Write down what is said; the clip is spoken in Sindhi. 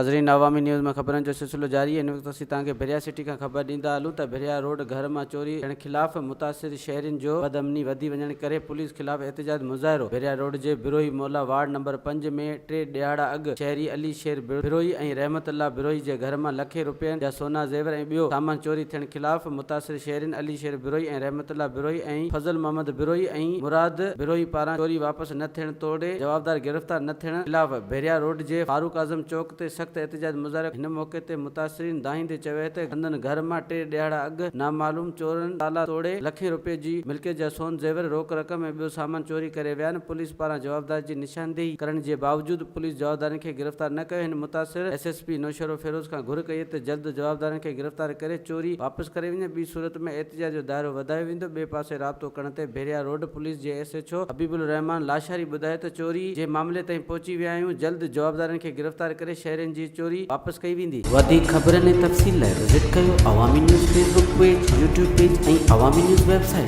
ناظرين عوامي نيوز ۾ خبرن جو سلسلو جاري هن وقت اسين توهان کي ڀريا سٽي کان خبر ڏيندا هلون ته ڀريا روڊ گهر مان چوري ٿيڻ خلاف متاثر شهرين جو بدامني وڌي وڃڻ ڪري پوليس خلاف احتجاج مظاهرو ڀريا روڊ جي بروهي مولا وارڊ نمبر پنج ۾ ٽي ڏهاڙا اڳ شهري علي شير بروهي ۽ رحمت الله بروهي جي گهر مان لکين روپين جا سونا زيور ۽ ٻيو سامان چوري ٿيڻ خلاف متاثر شهرين علي شير بروهي ۽ رحمت الله بروهي ۽ فضل محمد بروهي ۽ مراد بروهي پاران چوري واپس نه ٿيڻ توڙي جوابدار گرفتار نه ٿيڻ خلاف ڀيريا روڊ جي فاروق اعظم چوڪ تي سخت احتجاج مظاهرو هن موقعي تي متاثرين دانهيندي چيو ته سندن گهر مان ٽي ڏهاڙا اڳ نامعلوم چورن تالا توڙي لکين روپين جي ملڪيت جا سون زيور، روڪ رقم ۽ ٻيو سامان چوري ڪري ويا آهن، پوليس پاران جوابدار جي نشاندهي ڪرڻ جي باوجود پوليس جوابدارن کي گرفتار نه ڪيو، هن متاثر ايس ايس پي نوشهروفيروز کان گهر ڪئي ته جلد جوابدارن کي گرفتار ڪري چوري واپس ڪري وڃي، ٻي صورت ۾ احتجاج جو دائرو وڌايو ويندو، ٻئي پاسي رابطو ڪرڻ تي ڀيريا روڊ پوليس جي S H O Habib ul Rehman Lashari ٻڌايو ته چوري جي معاملي تائين پهچي ويا آهيون، جلد جوابدارن کي گرفتار ڪري شهرين جي چوري واپس ڪئي ويندي. وڌيڪ خبرن ۽ تفصيل لاء وزٽ ڪيو Awami news Facebook page, YouTube page ۽ Awami news website.